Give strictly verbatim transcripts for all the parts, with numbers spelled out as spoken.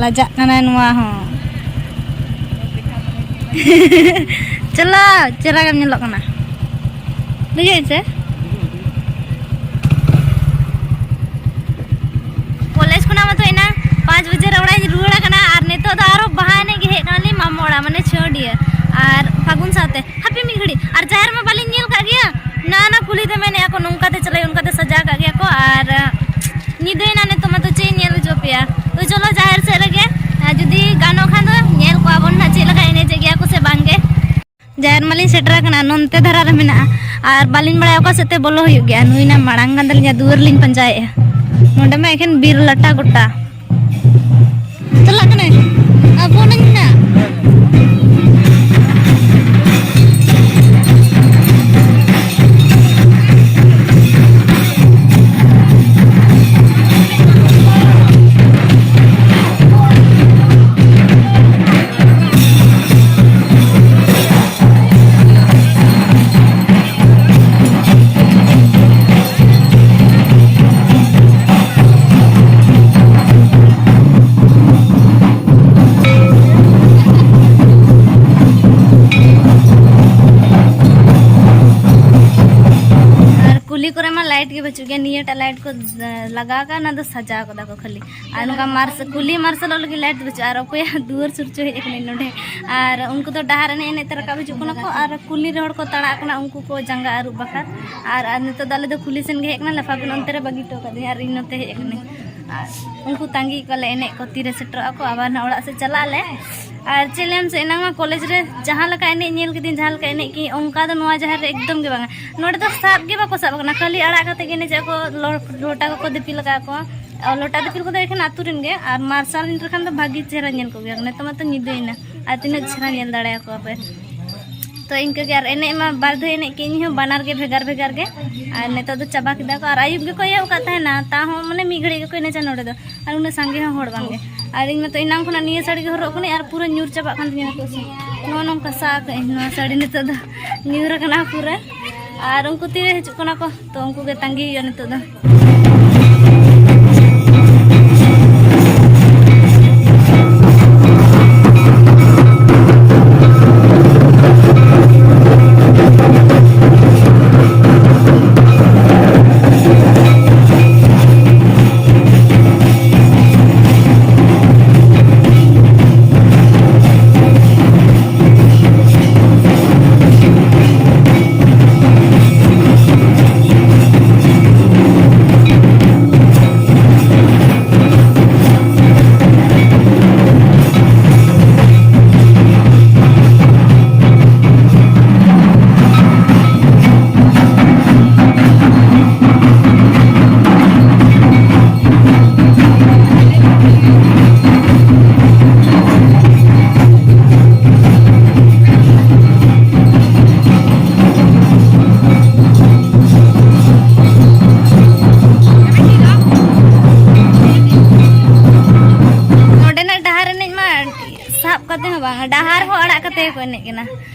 ᱞᱟᱡᱟᱜ ᱠᱟᱱᱟᱭ ᱱᱚᱣᱟ ᱦᱚᱸ᱾ ᱪᱚᱞᱚ, ᱪᱮᱦᱨᱟ ᱜᱮᱢ ᱧᱮᱞᱚᱜ ᱠᱟᱱᱟ᱾ ᱫᱮᱡᱚᱜ ᱤᱧ ᱥᱮ? ᱠᱚᱞᱮᱡᱽ ᱠᱷᱚᱱᱟᱜ ᱢᱟᱛᱚ ᱮᱱᱟᱝ ᱯᱟᱸᱪ ᱵᱟᱡᱮ ᱨᱮ ᱚᱲᱟᱜ ᱤᱧ ᱨᱩᱣᱟᱹᱲ ᱟᱠᱟᱱᱟ, ᱟᱨ ᱱᱤᱛᱚᱜ ᱫᱚ ᱟᱨᱚ ᱵᱟᱦᱟ ᱮᱱᱮᱡ ᱜᱮ ᱦᱮᱡ ᱠᱟᱱᱟᱞᱤᱧ ᱢᱟᱢᱚ ᱚᱲᱟᱜ, ᱢᱟᱱᱮ ᱪᱷᱟᱹᱰᱭᱟᱹ, ᱟᱨ ᱯᱷᱟᱹᱜᱩᱱ ᱥᱟᱶᱛᱮ᱾ ᱦᱟᱯᱮ ᱢᱤᱫ ᱜᱷᱟᱹᱲᱤᱡ, ᱟᱨ ᱡᱟᱦᱮᱨ ᱢᱟ ᱵᱟᱹᱞᱤᱧ ᱧᱮᱞ ᱠᱟᱜ ᱜᱮᱭᱟ᱾ ᱱᱟ ᱱᱟ ᱠᱩᱞᱤ ᱫᱚ ᱢᱮᱱᱮᱫᱼᱟ ᱠᱚ ᱱᱚᱝᱠᱟᱛᱮ ᱪᱟᱞᱟᱜ ᱚᱱᱠᱟᱛᱮ ᱥᱟᱡᱟᱣ ᱠᱟᱜ ᱜᱮᱭᱟ ᱠᱚ, ᱟᱨ ᱧᱤᱫᱟᱹᱭᱮᱱᱟ ᱱᱤᱛᱚᱜ ᱢᱟᱛᱚ ᱪᱮᱫ ᱤᱧ ᱧᱮᱞ ᱦᱚᱪᱚ ᱯᱮᱭᱟ᱾ ᱛᱚ ᱪᱚᱞᱚ ᱡᱟᱦᱮᱨ ᱥᱮᱫ ᱨᱮᱜᱮ, ᱟᱨ ᱡᱩᱫᱤ ᱜᱟᱱᱚᱜ ᱠᱷᱟᱱ ᱫᱚ ᱧᱮᱞ ᱠᱚᱣᱟ ᱵᱚᱱ ᱱᱟᱦᱟᱜ ᱪᱮᱫ ᱞᱮᱠᱟ ᱮᱱᱮᱡᱮᱜ ᱜᱮᱭᱟ ᱠᱚ ᱥᱮ ᱵᱟᱝ ᱜᱮ᱾ ᱡᱟᱦᱮᱨ ᱢᱟᱞᱤᱧ ᱥᱮᱴᱮᱨ ᱟᱠᱟᱱᱟ, ᱱᱚᱱᱛᱮ ᱫᱷᱟᱨᱟ ᱨᱮ ᱢᱮᱱᱟᱜᱼᱟ, ᱟᱨ ᱵᱟᱹᱞᱤᱧ ᱵᱟᱲᱟᱭᱟ ᱚᱠᱟ ᱥᱮᱫ ᱛᱮ ᱵᱚᱞᱚ ᱦᱩᱭᱩᱜ ᱜᱮᱭᱟ᱾ ᱱᱩᱭ ᱱᱟ ᱢᱟᱲᱟᱝ ᱠᱟᱱ ᱛᱟᱹᱞᱤᱧᱟ, ᱫᱩᱣᱟᱹᱨ ᱞᱤᱧ ᱯᱟᱸᱡᱟᱭᱮᱫᱼᱟ᱾ ᱱᱚᱸᱰᱮ ᱢᱟ ᱮᱠᱷᱮᱱ ᱵᱤᱨ ᱞᱟᱴᱟ ᱜᱚᱴᱟ᱾ ᱪᱟᱞᱟᱜ ᱠᱟᱱᱟᱭ᱾ ᱟᱵᱚ ᱱᱟᱧ ᱱᱟ᱾ ᱟᱨ ᱠᱩᱞᱦᱤ ᱠᱚᱨᱮ ᱢᱟ ᱞᱟᱭᱤᱴ ᱜᱮ ᱵᱟᱹᱪᱩᱜ ᱜᱮᱭᱟ, ᱱᱤᱭᱟᱹᱴᱟᱜ ᱞᱟᱭᱤᱴ ᱠᱚ ᱞᱟᱜᱟᱣ ᱠᱟᱜᱼᱟ, ᱚᱱᱟ ᱫᱚ ᱥᱟᱡᱟᱣ ᱠᱟᱫᱟ ᱠᱚ ᱠᱷᱟᱹᱞᱤ᱾ ᱟᱨ ᱱᱚᱝᱠᱟ ᱢᱟᱨᱥ-, ᱠᱩᱞᱦᱤ ᱢᱟᱨᱥᱟᱞᱚᱜ ᱞᱟᱹᱜᱤᱫ ᱞᱟᱭᱤᱴ ᱵᱟᱹᱪᱩᱜᱼᱟ, ᱟᱨ ᱚᱠᱚᱭᱟᱜ ᱫᱩᱣᱟᱹᱨ ᱥᱩᱨ ᱪᱚ ᱦᱮᱡ ᱟᱠᱟᱱᱟᱹᱧ ᱱᱚᱰᱮ᱾ ᱟᱨ ᱩᱱᱠᱩ ᱫᱚ ᱰᱟᱦᱟᱨ ᱮᱱᱮᱡ ᱮᱱᱮᱡ ᱛᱮ ᱨᱟᱠᱟᱵ ᱦᱤᱡᱩᱜ ᱠᱟᱱᱟ ᱠᱚ, ᱟᱨ ᱠᱩᱞᱦᱤ ᱨᱮ ᱦᱚᱲ ᱠᱚ ᱛᱟᱲᱟᱜ ᱠᱟᱱᱟ, ᱩᱱᱠᱩ ᱠᱚ ᱡᱟᱸᱜᱟ ᱟᱹᱨᱩᱵ ᱵᱟᱠᱷᱨᱟ᱾ ᱟᱨ, ᱟᱨ ᱱᱤᱛᱚᱜ ᱫᱚ ᱟᱞᱮ ᱫᱚ ᱠᱩᱞᱦᱤ ᱥᱮᱱ ᱜᱮ ᱦᱮᱡ ᱠᱟᱱᱟ, ᱞᱟᱯᱷᱟ ᱠᱚ ᱱᱚᱱᱛᱮ ᱨᱮ ᱵᱟᱹᱜᱤ ᱦᱚᱴᱚ ᱠᱟᱹᱫᱤᱧᱟ ᱟᱨ ᱤᱧ ᱱᱚᱛᱮ ᱦᱮᱡ ᱠᱟᱹᱱᱟᱹᱧ᱾ ᱟᱨ ᱩᱱᱠᱩ ᱛᱟᱺᱜᱤ ᱠᱚᱣᱟᱞᱮ, ᱮᱱᱮᱡ ᱠᱚ ᱛᱤᱨᱮ ᱥᱮᱴᱮᱨᱚᱜᱼᱟ ᱠᱚ, ᱟᱵᱟᱨ ᱱᱟᱦᱟᱜ ᱚᱲᱟᱜ ᱥᱮᱫ ᱪᱟᱞᱟᱜ ᱟᱞᱮ᱾ ᱟᱨ ᱪᱮᱫ ᱞᱟᱹᱭᱟᱢ ᱥᱮ, ᱮᱱᱟᱝ ᱢᱟ ᱠᱚᱞᱮᱡᱽ ᱨᱮ ᱡᱟᱦᱟᱸ ᱞᱮᱠᱟ ᱮᱱᱮᱡ ᱧᱮᱞ ᱠᱤᱫᱤᱧ, ᱡᱟᱦᱟᱸ ᱞᱮᱠᱟ ᱮᱱᱮᱡ ᱠᱤᱫᱤᱧ, ᱚᱱᱠᱟ ᱫᱚ ᱱᱚᱣᱟ ᱡᱟᱦᱮᱨ ᱨᱮ ᱮᱠᱫᱚᱢ ᱜᱮ ᱵᱟᱝᱟ᱾ ᱱᱚᱰᱮ ᱫᱚ ᱥᱟᱵ ᱜᱮ ᱵᱟᱠᱚ ᱥᱟᱵ ᱟᱠᱟᱱᱟ, ᱠᱷᱟᱹᱞᱤ ᱟᱲᱟᱜ ᱠᱟᱛᱮ ᱜᱮ ᱮᱱᱮᱡ ᱠᱚ, ᱞᱚ-, ᱞᱚᱴᱟ ᱠᱚᱠᱚ ᱫᱤᱯᱤᱞ ᱟᱠᱟᱫ ᱠᱚ᱾ ᱟᱨ ᱞᱚᱴᱟ ᱫᱤᱯᱤᱞ ᱠᱚᱫᱚ ᱮᱠᱷᱮᱱ ᱟᱹᱛᱩ ᱨᱮᱱ ᱜᱮ, ᱟᱨ ᱢᱟᱨᱥᱟᱞ ᱨᱮᱱ ᱠᱷᱟᱱ ᱫᱚ ᱵᱷᱟᱹᱜᱤ ᱪᱮᱦᱨᱟ ᱧᱮᱞ ᱠᱚᱜᱮᱭᱟ᱾ ᱱᱤᱛᱚᱜ ᱢᱟᱛᱚ ᱧᱤᱫᱟᱹᱭᱮᱱᱟ, ᱟᱨ ᱛᱤᱱᱟᱹᱜ ᱪᱮᱦᱨᱟ ᱧᱮᱞ ᱫᱟᱲᱮᱭᱟᱠᱚᱣᱟ ᱯᱮ᱾ ᱛᱚ ᱤᱱᱠᱟᱹ ᱜᱮ, ᱟᱨ ᱮᱱᱮᱡ ᱢᱟ ᱵᱟᱨ ᱫᱷᱟᱣ ᱮᱱᱮᱡ ᱠᱮᱫ ᱤᱧ ᱦᱚᱸ, ᱵᱟᱱᱟᱨ ᱜᱮ ᱵᱷᱮᱜᱟᱨ ᱵᱷᱮᱜᱟᱨ ᱜᱮ᱾ ᱟᱨ ᱱᱤᱛᱚᱜ ᱫᱚ ᱪᱟᱵᱟ ᱠᱮᱫᱟ ᱠᱚ, ᱟᱨ ᱟᱹᱭᱩᱵ ᱜᱮᱠᱚ ᱮᱦᱚᱵ ᱠᱟᱫ ᱛᱟᱦᱮᱱᱟ, ᱛᱟᱣ ᱦᱚᱸ ᱢᱟᱱᱮ ᱢᱤᱫ ᱜᱷᱟᱹᱲᱤᱡ ᱜᱮᱠᱚ ᱮᱱᱮᱡᱟ ᱱᱚᱰᱮ ᱫᱚ, ᱟᱨ ᱩᱱᱟᱹᱜ ᱥᱟᱸᱜᱮ ᱦᱚᱸ ᱦᱚᱲ ᱵᱟᱝᱜᱮ᱾ ᱟᱨ ᱤᱧ ᱢᱟᱛᱚ ᱮᱱᱟᱝ ᱠᱷᱚᱱᱟᱜ ᱱᱤᱭᱟᱹ ᱥᱟᱹᱲᱤ ᱜᱮ ᱦᱚᱨᱚᱜ ᱠᱟᱹᱱᱟᱹᱧ, ᱟᱨ ᱯᱩᱨᱟᱹ ᱧᱩᱨ ᱪᱟᱵᱟᱜ ᱠᱟᱱ ᱛᱤᱧᱟᱹ ᱱᱤᱛᱚᱜ ᱥᱮ᱾ ᱱᱚᱜᱼᱚ ᱱᱚᱝᱠᱟ ᱥᱟᱵ ᱠᱟᱜ ᱟᱹᱧ ᱱᱚᱣᱟ ᱥᱟᱹᱲᱤ, ᱱᱤᱛᱚᱜ ᱫᱚ ᱧᱩᱨ ᱟᱠᱟᱱᱟ ᱯᱩᱨᱟᱹ᱾ ᱟᱨ ᱩᱱᱠᱩ ᱛᱤᱨᱮ ᱦᱤᱡᱩᱜ ᱠᱟᱱᱟ ᱠᱚ, ᱛᱚ ᱩᱱᱠᱩ ᱜᱮ ᱛᱟᱺᱜᱤ ᱦᱩᱭᱩᱜᱼᱟ ᱱᱤᱛᱚᱜ ᱫᱚ᱾ ᱦᱚᱸ ᱵᱟᱝ, ᱰᱟᱦᱟᱨ ᱦᱚᱸ ᱟᱲᱟᱜ ᱠᱟᱛᱮ ᱜᱮᱠᱚ ᱮᱱᱮᱡ ᱠᱟᱱᱟ᱾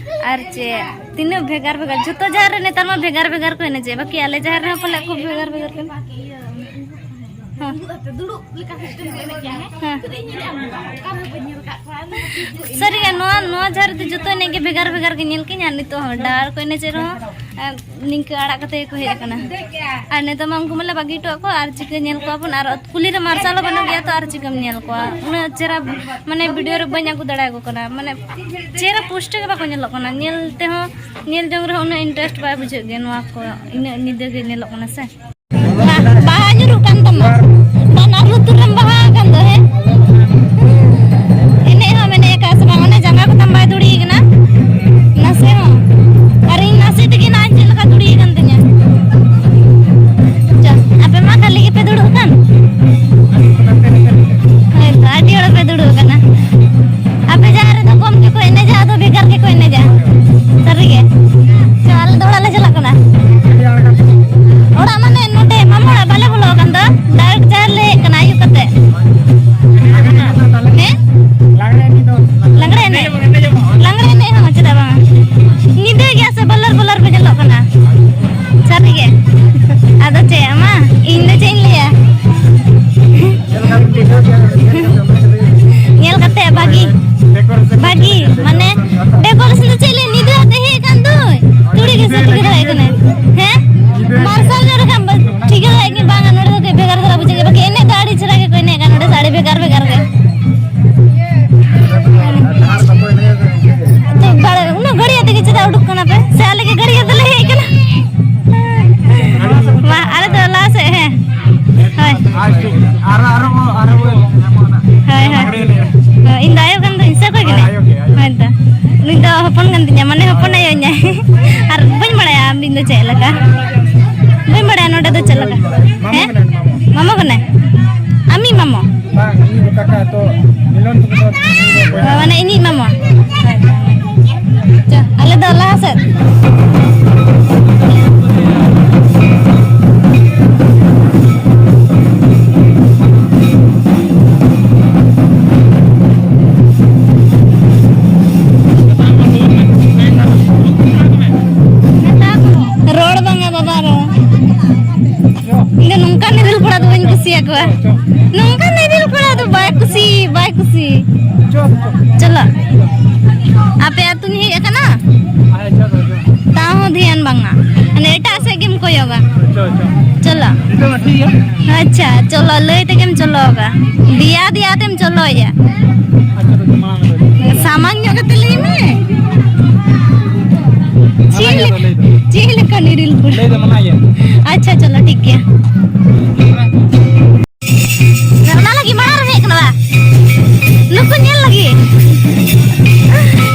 ᱟᱨ ᱪᱮᱫ, ᱛᱤᱱᱟᱹᱜ ᱵᱷᱮᱜᱟᱨ ᱵᱷᱮᱜᱟᱨ, ᱡᱷᱚᱛᱚ ᱡᱟᱦᱮᱨ ᱨᱮ ᱱᱮᱛᱟᱨ ᱢᱟ ᱵᱷᱮᱜᱟᱨ ᱵᱷᱮᱜᱟᱨ ᱠᱚ ᱮᱱᱮᱡᱮᱜ, ᱵᱟᱹᱠᱤ ᱟᱞᱮ ᱡᱟᱦᱮᱨ ᱨᱮᱦᱚᱸ ᱯᱟᱞᱮ ᱠᱚ ᱵᱷᱮᱜᱟᱨ ᱵᱷᱮᱜᱟᱨ ᱠᱚ ᱮᱱᱮᱡ᱾ ᱦᱮᱸ᱾ ᱦᱮᱸ᱾ ᱥᱟᱹᱨᱤᱜᱮ, ᱱᱚᱣᱟ, ᱱᱚᱣᱟ ᱡᱟᱦᱮᱨ ᱨᱮᱫᱚ ᱡᱚᱛᱚ ᱮᱱᱮᱡ ᱜᱮ ᱵᱷᱮᱜᱟᱨ ᱵᱷᱮᱜᱟᱨ ᱜᱮ ᱧᱮᱞ ᱠᱤᱧ, ᱟᱨ ᱱᱤᱛᱚᱜ ᱦᱚᱸ ᱰᱟᱦᱟᱨ ᱠᱚ ᱮᱱᱮᱡᱮᱫ ᱨᱮᱦᱚᱸ, ᱮ, ᱱᱤᱝᱠᱟᱹ ᱟᱲᱟᱜ ᱠᱟᱛᱮ ᱜᱮᱠᱚ ᱦᱮᱡ ᱟᱠᱟᱱᱟ᱾ ᱟᱨ ᱱᱤᱛᱚᱜ ᱢᱟ ᱩᱱᱠᱩ ᱢᱟᱞᱮ ᱵᱟᱹᱜᱤ ᱦᱚᱴᱚ ᱠᱚᱣᱟ, ᱟᱨ ᱪᱤᱠᱟᱹ ᱧᱮᱞ ᱠᱚᱣᱟ ᱵᱚᱱ? ᱟᱨ ᱠᱩᱞᱦᱤ ᱨᱮ ᱢᱟᱨᱥᱟᱞ ᱦᱚᱸ ᱵᱟᱹᱱᱩᱜ ᱜᱮᱭᱟ ᱛᱚ, ᱟᱨ ᱪᱤᱠᱟᱹᱢ ᱧᱮᱞ ᱠᱚᱣᱟ? ᱩᱱᱟᱹᱜ ᱪᱮᱦᱨᱟ, ᱢᱟᱱᱮ, ᱵᱷᱤᱰᱤᱭᱳ ᱨᱮ ᱵᱟᱹᱧ ᱟᱹᱜᱩ ᱫᱟᱲᱮᱭᱟᱠᱚ ᱠᱟᱱᱟ, ᱢᱟᱱᱮ, ᱪᱮᱦᱨᱟ ᱯᱩᱥᱴᱟᱹ ᱜᱮ ᱵᱟᱠᱚ ᱧᱮᱞᱚᱜ ᱠᱟᱱᱟ᱾ ᱧᱮᱞ ᱛᱮᱦᱚᱸ, ᱧᱮᱞ ᱡᱚᱝ ᱨᱮᱦᱚᱸ ᱩᱱᱟᱹᱜ ᱤᱱᱴᱟᱨᱮᱥᱴ ᱵᱟᱭ ᱵᱩᱡᱷᱟᱹᱜ ᱜᱮᱭᱟ ᱱᱚᱣᱟ ᱠᱚ, ᱤᱱᱟᱹᱜ ᱧᱤᱫᱟᱹ ᱜᱮ ᱧᱮᱞᱚᱜ ᱠᱟᱱᱟ ᱥᱮ᱾ ᱵᱟ-, ᱵᱟᱦᱟ ᱧᱩᱨᱩᱜ ᱠᱟᱱ ᱛᱟᱢᱟ᱾ ᱵᱟᱱᱟᱨ ᱞᱩᱛᱩᱨ ᱨᱮᱢ ᱵᱟᱦᱟ ᱟᱠᱟᱱ ᱫᱚ, ᱦᱮᱸ? ᱮᱱᱮᱡ ᱦᱚᱸᱢ ᱮᱱᱮᱡ ᱟᱠᱟᱫ ᱥᱮ ᱵᱟᱝ? ᱚᱱᱮ ᱡᱟᱸᱜᱟ ᱠᱚᱛᱟᱢ ᱵᱟᱭ ᱫᱩᱲᱤ ᱠᱟᱱᱟ? ᱱᱟᱥᱮ ᱦᱚᱸ᱾ ᱟᱨ ᱤᱧ ᱱᱟᱥᱮ ᱛᱮᱜᱮ ᱱᱟᱜ ᱪᱮᱫ ᱞᱮᱠᱟ ᱫᱩᱲᱤ ᱠᱟᱱ ᱛᱤᱧᱟ᱾ ᱪᱚ, ᱟᱯᱮ ᱢᱟ ᱠᱷᱟᱹᱞᱤ ᱜᱮᱯᱮ ᱫᱩᱲᱩᱵ ᱠᱟᱱ᱾ ᱦᱳᱭ ᱛᱚ, ᱟᱹᱰᱤ ᱦᱚᱲ ᱯᱮ ᱫᱩᱲᱩᱵ ᱠᱟᱱᱟ᱾ ᱟᱯᱮ ᱡᱟᱦᱟᱸ ᱨᱮᱫᱚ ᱠᱚᱢ ᱜᱮᱠᱚ ᱮᱱᱮᱡᱟ, ᱟᱫᱚ ᱵᱷᱮᱜᱟᱨ ᱜᱮᱠᱚ ᱮᱱᱮᱡᱟ᱾ ᱥᱟᱹᱨᱤ ᱜᱮ᱾ ᱪᱚ, ᱟᱞᱮ ᱫᱚ ᱚᱲᱟᱜ ᱞᱮ ᱪᱟᱞᱟᱜ ᱠᱟᱱᱟ᱾ ᱚᱲᱟᱜ ᱢᱟᱱᱮ ᱱᱚᱰᱮ ᱢᱟᱢᱟ ᱚᱲᱟᱜ ᱵᱟᱞᱮ ᱵᱚᱞᱚ ᱟᱠᱟᱱ ᱫᱚ, ᱰᱟᱭᱨᱮᱠᱴ ᱡᱟᱦᱮᱨ ᱞᱮ ᱦᱮᱡ ᱟᱠᱟᱱᱟ ᱟᱹᱭᱩᱵ ᱠᱟᱛᱮ᱾ ᱦᱮᱸ? ᱞᱟᱜᱽᱲᱮ ᱮᱱᱮᱡ? ᱞᱟᱜᱽᱲᱮ ᱮᱱᱮᱡ ᱦᱚᱸ, ᱪᱮᱫᱟᱜ ᱵᱟᱝ? ᱧᱤᱫᱟᱹ ᱜᱮᱭᱟ ᱥᱮ, ᱵᱟᱞᱟᱨ ᱵᱟᱞᱟᱨ ᱯᱮ ᱧᱮᱞᱚᱜ ᱠᱟᱱᱟ᱾ ᱥᱟᱹᱨᱤ ᱜᱮ᱾ ᱟᱫᱚ ᱪᱮᱫ, ᱟᱢᱟ? ᱤᱧ ᱫᱚ ᱪᱮᱫ ᱤᱧ ᱞᱟᱹᱭᱟ? ᱧᱮᱞ ᱠᱟᱛᱮ ᱵᱷᱟᱹᱜᱤ, ᱵᱷᱟᱹᱜᱤ, ᱢᱟᱱᱮ, decoration ᱫᱚ ᱪᱮᱫ ᱞᱟᱹᱭ, ᱧᱤᱫᱟᱹ ᱟᱛᱮ ᱦᱮᱡ ᱟᱠᱟᱱ ᱫᱚᱭ᱾ ᱛᱩᱲᱤ ᱜᱮᱥᱮ ᱴᱷᱤᱠᱟᱹ ᱫᱟᱲᱮᱭᱟᱜ ᱠᱟᱱᱟᱭ? ᱦᱮᱸ? ᱢᱟᱨᱥᱟᱞ ᱧᱚᱜ ᱞᱮᱠᱷᱟᱱ ᱵᱟᱹᱧ ᱴᱷᱤᱠᱟᱹ ᱫᱟᱲᱮᱭᱟᱜ ᱜᱮ ᱵᱟᱝᱟ, ᱱᱚᱰᱮ ᱫᱚ ᱠᱟᱹᱡ ᱵᱷᱮᱜᱟᱨ ᱫᱷᱟᱨᱟ ᱵᱩᱡᱷᱟᱹᱜ ᱜᱮᱭᱟ, ᱵᱟᱠᱷᱟᱱ ᱮᱱᱮᱡ ᱫᱚ ᱟᱹᱰᱤ ᱪᱮᱦᱨᱟ ᱜᱮᱠᱚ ᱮᱱᱮᱡ ᱠᱟᱱᱟ, ᱱᱚᱰᱮ ᱫᱚ ᱟᱹᱰᱤ ᱵᱷᱮᱜᱟᱨ ᱵᱷᱮᱜᱟᱨ ᱜᱮ᱾ ᱛᱚ, ᱵᱟᱲᱮ-, ᱩᱱᱟᱹᱜ ᱜᱷᱟᱹᱲᱤᱡ ᱟᱛᱮ ᱜᱮ ᱪᱮᱫᱟᱜ ᱩᱰᱩᱠ ᱠᱟᱱᱟ ᱯᱮ? ᱥᱮ ᱟᱞᱮ ᱜᱮ ᱜᱟᱹᱲᱤ ᱟᱛᱮ ᱞᱮ ᱦᱮᱡ ᱠᱟᱱᱟ? ᱢᱟ, ᱟᱞᱮ ᱫᱚ ᱞᱟᱦᱟ ᱥᱮᱫ, ᱦᱮᱸ᱾ ᱦᱳᱭ᱾ ᱟᱨ ᱴᱷᱤᱠ, ᱟᱨᱚ, ᱟᱨᱚ, ᱟᱨᱚ ᱵᱚᱱ ᱧᱟᱢᱚᱜᱼᱟ ᱱᱟᱜ᱾ ᱦᱳᱭ, ᱦᱳᱭ᱾ ᱦᱳᱭ, ᱤᱧ ᱫᱚ ᱟᱭᱳ ᱠᱟᱱ ᱫᱚᱧ ᱥᱮ ᱚᱠᱚᱭ ᱠᱟᱱᱟᱭ? ᱦᱳᱭ ᱛᱚ᱾ ᱱᱩᱭ ᱫᱚ ᱦᱚᱯᱚᱱ ᱠᱟᱱ ᱛᱤᱧᱟ, ᱢᱟᱱᱮ ᱦᱚᱯᱚᱱ ᱟᱭᱳ ᱤᱧᱟᱭ᱾ ᱟᱨ ᱵᱟᱹᱧ ᱵᱟᱲᱟᱭᱟ ᱟᱢ ᱫᱚ ᱤᱧ ᱫᱚ ᱪᱮᱫ ᱞᱮᱠᱟ᱾ ᱵᱟᱹᱧ ᱵᱟᱲᱟᱭᱟ ᱱᱚᱰᱮ ᱫᱚ ᱪᱮᱫ ᱞᱮᱠᱟ᱾ ᱦᱮᱸ? ᱢᱟᱢᱚ ᱠᱟᱱᱟᱭ? ᱟᱢᱤᱡ ᱢᱟᱢᱚ? ᱵᱟᱝ, ᱤᱧ ᱫᱚ ᱠᱟᱠᱟ ᱛᱚ, ᱢᱤᱞᱚᱱ ᱛᱟᱠᱚ ᱫᱚ ᱤᱧ ᱫᱚ ᱵᱚᱭᱦᱟ᱾ ᱢᱟᱱᱮ ᱤᱧᱤᱡ ᱢᱟᱢᱚ᱾ ᱪᱚ, ᱟᱞᱮ ᱫᱚ ᱞᱟᱦᱟ ᱥᱮᱫ᱾ ᱠᱚᱣᱟ᱾ ᱱᱚᱝᱠᱟᱱ ᱤᱨᱤᱞ ᱠᱚᱲᱟ ᱫᱚ ᱵᱟᱭ ᱠᱩᱥᱤ, ᱵᱟᱭ ᱠᱩᱥᱤ᱾ ᱪᱚᱞᱚ᱾ ᱟᱯᱮ ᱟᱹᱛᱩᱧ ᱦᱮᱡ ᱟᱠᱟᱱᱟ? ᱛᱟᱣ ᱦᱚᱸ ᱫᱷᱮᱭᱟᱱ ᱵᱟᱝᱟ᱾ ᱢᱟᱱᱮ ᱮᱴᱟᱜ ᱥᱮᱫ ᱜᱮᱢ ᱠᱚᱭᱚᱜᱟ᱾ ᱪᱚᱞᱚ᱾ ᱟᱪᱪᱷᱟ, ᱪᱚᱞᱚ, ᱞᱟᱹᱭ ᱛᱮᱜᱮᱢ ᱪᱚᱞᱚᱜᱟ᱾ ᱫᱮᱭᱟ ᱫᱮᱭᱟ ᱛᱮᱢ ᱪᱚᱞᱚᱭᱟ᱾ ᱥᱟᱢᱟᱝ ᱧᱚᱜ ᱠᱟᱛᱮ ᱞᱟᱹᱭ ᱢᱮ᱾ ᱪᱮᱫ ᱞᱮᱠᱟ ᱱᱤᱨᱤᱞ ᱠᱚᱲᱟ? ᱟᱪᱪᱷᱟ, ᱪᱚᱞᱚ, ᱴᱷᱤᱠ ᱜᱮᱭᱟ᱾ ᱚᱱᱟ ᱞᱟᱹᱜᱤᱫ ᱢᱟᱲᱟᱝ ᱨᱮ ᱦᱮᱡ ᱠᱟᱱᱟ ᱵᱟ? ᱱᱩᱠᱩ ᱧᱮᱞ ᱞᱟᱹᱜᱤᱫ?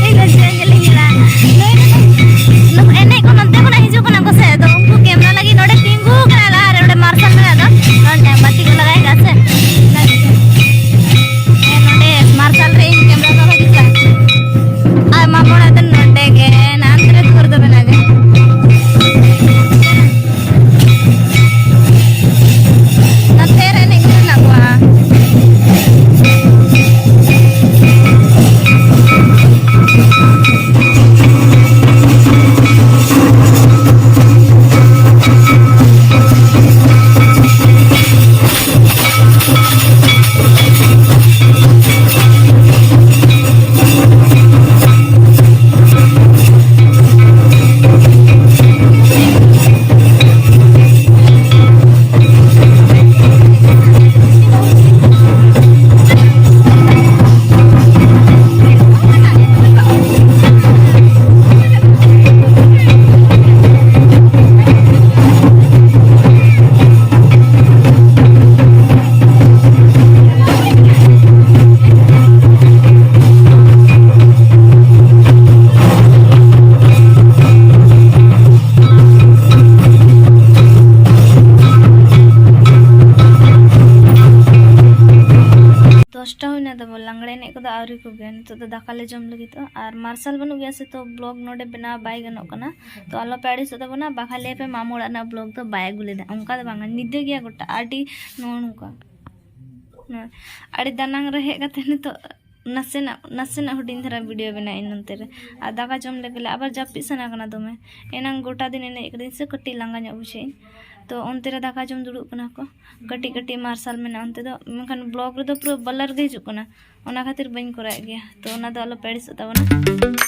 ᱤᱧ ᱫᱚ ᱪᱮᱫ ᱧᱮᱞᱤᱧ ᱠᱟᱱᱟ? ᱱᱩᱭ ᱫᱚ ᱱᱩᱠᱩ ᱮᱱᱮᱡ ᱠᱚ ᱱᱚᱱᱛᱮ ᱠᱷᱚᱱᱟᱜ ᱦᱤᱡᱩᱜ ᱠᱟᱱᱟ ᱠᱚ ᱥᱮ, ᱟᱫᱚ ᱩᱱᱠᱩ ᱠᱮᱢᱨᱟ ᱞᱟᱹᱜᱤᱫ ᱱᱚᱰᱮ ᱛᱤᱸᱜᱩ ᱠᱟᱱᱟ ᱞᱟᱦᱟ ᱨᱮ, ᱚᱸᱰᱮ ᱢᱟᱨᱥᱟᱞ ᱢᱮᱱᱟᱜ ᱫᱚ, ᱱᱚᱰᱮ ᱵᱟᱹᱛᱤ ᱠᱚ ᱞᱟᱜᱟᱭ ᱠᱟᱜᱼᱟ ᱥᱮ᱾ ᱦᱮᱸ, ᱱᱚᱰᱮ ᱢᱟᱨᱥᱟᱞ ᱨᱮ ᱤᱧ ᱠᱮᱢᱨᱟ ᱫᱚ ᱦᱤᱡᱩᱜ ᱠᱟᱱᱟ᱾ ᱟᱨ ᱢᱟᱢᱚ ᱚᱲᱟᱜ ᱫᱚ ᱱᱚᱰᱮ ᱜᱮ, ᱱᱟᱱᱛᱮ ᱨᱮ ᱫᱩᱣᱟᱹᱨ ᱫᱚ ᱢᱮᱱᱟᱜ ᱜᱮ᱾ ᱱᱚᱛᱮ ᱨᱮ ᱮᱱᱮᱡ ᱠᱚ ᱢᱮᱱᱟᱜ ᱠᱚᱣᱟ᱾ ᱫᱚᱥᱴᱟ ᱦᱩᱭᱱᱟ ᱛᱟᱵᱚ, ᱞᱟᱜᱽᱲᱮ ᱮᱱᱮᱡ ᱠᱚᱫᱚ ᱟᱹᱣᱨᱤ ᱠᱚ ᱜᱮᱭᱟ᱾ ᱱᱤᱛᱚᱜ ᱫᱚ ᱫᱟᱠᱟ ᱞᱮ ᱡᱚᱢ ᱞᱟᱹᱜᱤᱫᱚᱜᱼᱟ᱾ ᱟᱨ ᱢᱟᱨᱥᱟᱞ ᱵᱟᱹᱱᱩᱜ ᱜᱮᱭᱟ ᱥᱮ, ᱛᱚ ᱵᱞᱚᱜ ᱱᱚᱰᱮ ᱵᱮᱱᱟᱣ ᱵᱟᱭ ᱜᱟᱱᱚᱜ ᱠᱟᱱᱟ᱾ ᱛᱚ ᱟᱞᱚ ᱯᱮ ᱟᱹᱲᱤᱥᱚᱜ ᱛᱟᱵᱚᱱᱟ, ᱵᱟᱠᱷᱟᱱ ᱞᱟᱹᱭ ᱯᱮ ᱢᱟᱢᱚ ᱚᱲᱟᱜ ᱨᱮᱱᱟᱜ ᱵᱞᱚᱜ ᱫᱚ ᱵᱟᱭ ᱟᱹᱜᱩ ᱞᱮᱫᱟ᱾ ᱚᱱᱠᱟ ᱫᱚ ᱵᱟᱝᱟ, ᱧᱤᱫᱟᱹ ᱜᱮᱭᱟ ᱜᱚᱴᱟ, ᱟᱹᱰᱤ ᱱᱚᱜᱼᱚ ᱱᱚᱝᱠᱟ᱾ ᱱᱚᱣᱟ ᱟᱹᱰᱤ ᱫᱟᱱᱟᱝ ᱨᱮ ᱦᱮᱡ ᱠᱟᱛᱮ ᱱᱤᱛᱚᱜ ᱱᱟᱥᱮᱱᱟᱜ, ᱱᱟᱥᱮᱱᱟᱜ ᱦᱩᱰᱤᱧ ᱫᱷᱟᱨᱟ ᱵᱷᱤᱰᱤᱭᱳ ᱵᱮᱱᱟᱣ ᱤᱧ ᱱᱚᱱᱛᱮ ᱨᱮ᱾ ᱟᱨ ᱫᱟᱠᱟ ᱡᱚᱢ ᱞᱟᱹᱜᱤᱫ ᱞᱮ ᱟᱵᱟᱨ ᱡᱟᱹᱯᱤᱫ ᱥᱟᱱᱟ ᱠᱟᱱᱟ ᱫᱚᱢᱮ᱾ ᱮᱱᱟᱝ ᱜᱚᱴᱟ ᱫᱤᱱ ᱮᱱᱮᱡ ᱠᱟᱹᱫᱟᱹᱧ ᱥᱮ, ᱠᱟᱹᱴᱤᱡ ᱞᱟᱸᱜᱟ ᱧᱚᱜ ᱵᱩᱡᱷᱟᱹᱜ ᱟᱹᱧ᱾ ᱛᱚ ᱚᱱᱛᱮ ᱨᱮ ᱫᱟᱠᱟ ᱡᱚᱢ ᱫᱩᱲᱩᱵ ᱠᱟᱱᱟ ᱠᱚ, ᱠᱟᱹᱴᱤᱡ ᱠᱟᱹᱴᱤᱡ ᱢᱟᱨᱥᱟᱞ ᱢᱮᱱᱟᱜᱼᱟ ᱚᱱᱛᱮ ᱫᱚ, ᱢᱮᱱᱠᱷᱟᱱ ᱵᱞᱚᱜ ᱨᱮᱫᱚ ᱯᱩᱨᱟᱹ ᱵᱞᱟᱨ ᱜᱮ ᱦᱤᱡᱩᱜ ᱠᱟᱱᱟ, ᱚᱱᱟ ᱠᱷᱟᱹᱛᱤᱨ ᱵᱟᱹᱧ ᱠᱚᱨᱟᱣᱮᱫ ᱜᱮᱭᱟ᱾ ᱛᱚ ᱚᱱᱟ ᱫᱚ ᱟᱞᱚ ᱯᱮ ᱟᱹᱲᱤᱥᱚᱜ ᱛᱟᱵᱚᱱᱟ᱾